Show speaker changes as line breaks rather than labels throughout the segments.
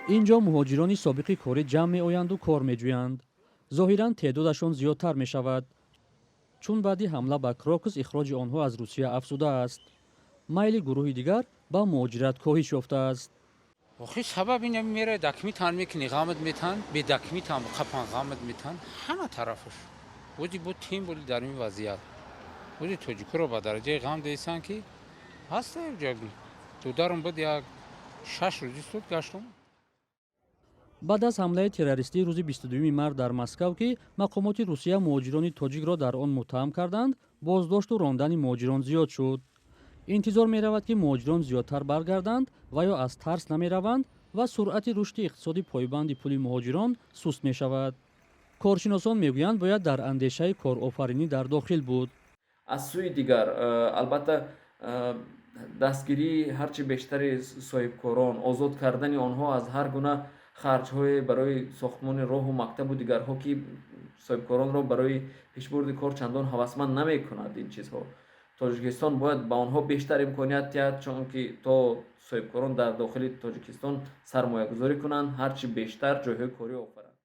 Ин ҷо муҳоҷирони собиқи корӣ ҷамъ меоянду кор меҷӯянд. Зоҳиран, теъдодашон зиёдтар мешавад, чун баъди ҳамла ба Крокус ихроҷи онҳо аз Русия афзудааст. Майли гурӯҳи дигар ба муҳоҷират коҳиш ёфтааст.
Охи, сабаб ин мерай, документан мекунӣ, ғамат метан, бе документан қапан, ғамат метан, ҳама тарафаш. Ози бо тем боли дар ин вазъият. Ози тоҷикоро ба дараҷаи ғам десан, ки ҳаста ҷа дударум буд, як 6 рӯзи суд гаштум.
Баъд аз ҳамлаи террористии рӯзи 22 март дар Москав, ки мақомоти Русия муҳоҷирони тоҷикро дар он муттаҳам карданд, боздошту рондани муҳоҷирон зиёд шуд. Интизор меравад, ки муҳоҷирон зиёдтар баргарданд ва ё аз тарс намераванд ва суръати рушди иқтисоди пойбанди пули муҳоҷирон суст мешавад. Коршиносон мегӯянд, бояд дар андешаи корофаринӣ дар дохил буд.
Аз сӯи дигар, албатта, дастгирии ҳарчи бештари соҳибкорон, озод кардани онҳо аз ҳар гуна харҷҳое барои сохтмони роҳу мактабу дигарҳо, ки соҳибкоронро барои пешбурди кор чандон ҳавасманд намекунад ин чизҳо. Тоҷикистон бояд ба онҳо бештар имконият диҳад, чунки то соҳибкорон дар дохили Тоҷикистон сармоягузорӣ кунанд, ҳарчи бештар ҷойҳои корӣ офаранд.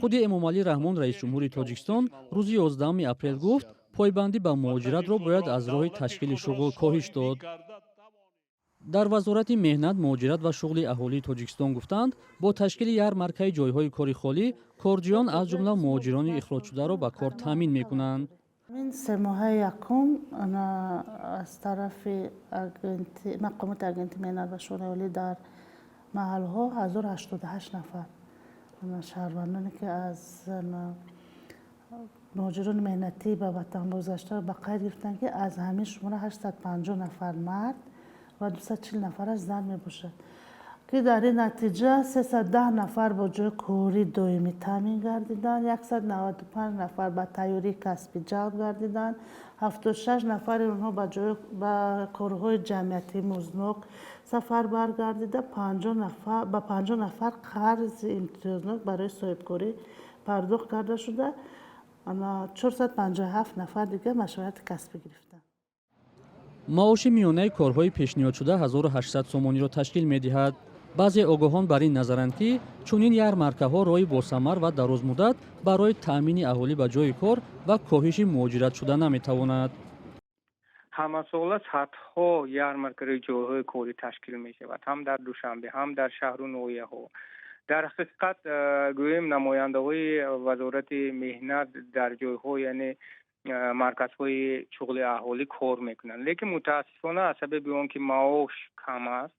Худи Эмомалӣ Раҳмон, раисҷумҳури Тоҷикистон, рӯзи 11 апрел гуфт, пойбандӣ ба муҳоҷиратро бояд аз роҳи ташкили шуғл коҳиш дод. Дар Вазорати меҳнат, муҳоҷират ва шуғли аҳолии Тоҷикистон гуфтанд, бо ташкили ярмаркаи ҷойҳои кори холӣ корҷӯён, аз ҷумла муҳоҷирони ихроҷшударо, ба кор таъмин мекунанд.
Ин 3 моҳаи якум аз тарафи мақомоти Агентии меҳнат ва шуғли аҳолӣ дар маҳалҳо 1088 нафар шаҳрвандоне, ки аз муҳоҷирони меҳнатӣ ба ватан бозгашта, ба қайд гирифтанд, ки аз ҳамин шумора 850 нафар мард ва 240 нафараш зан мебошад, ки дар ин натиҷа 310 нафар бо ҷои корӣ доимӣ таъмин гардиданд, 195 нафар ба тайёрии касбӣ ҷалб гардиданд, 76 нафари онҳо ба корҳои ҷамъиятии музднок сафарбар гардида, ба 50 нафар қарзи имтиёзнок барои соҳибкорӣ пардохт карда шуда, 457 нафар дигар машварати касбӣ гирифтанд.
Маоши миёнаи корҳои пешниҳодшуда 1800 сомониро ташкил медиҳад. Баъзе огоҳон бар ин назаранд, ки чунин ярмаркаҳо роҳи босамар ва дарозмуддат барои таъмини аҳолӣ ба ҷойи кор ва коҳиши муҳоҷират шуда наметавонад.
Ҳамасола садҳо ярмаркаи ҷойҳои корӣ ташкил мешавад, ҳам дар Душанбе, ҳам дар шаҳру ноҳияҳо. Дар ҳақиқат, гӯем, намояндаҳои Вазорати меҳнат дар ҷойҳо, яъне марказҳои шуғли аҳолӣ кор мекунанд, лекин мутаассифона, аз сабаби он ки маош кам аст,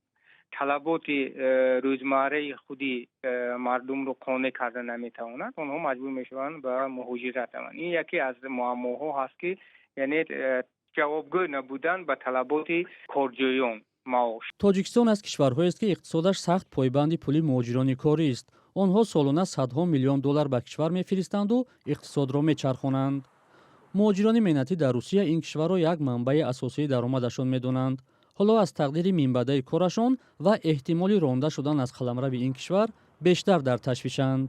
талаботи рӯзмарраи худи мардумро қонеъ карда наметавонад, онҳо маҷбур мешаванд ба муҳоҷират раванд. Ин яке аз муаммоҳо ҳаст, ки яъне ҷавобгӯ набудан ба талаботи корҷӯён маош.
Тоҷикистон аз кишварҳоест, ки иқтисодаш сахт пойбанди пули муҳоҷирони корист. Онҳо солона садҳо миллион доллар ба кишвар мефиристанду иқтисодро мечархонанд. Муҳоҷирони меҳнатӣ дар Русия ин кишварро як манбаи асосии даромадашон медонанд. Ҳоло аз тақдири минбаъдаи корашон ва эҳтимоли ронда шудан аз қаламрави ин кишвар бештар дар ташвишанд.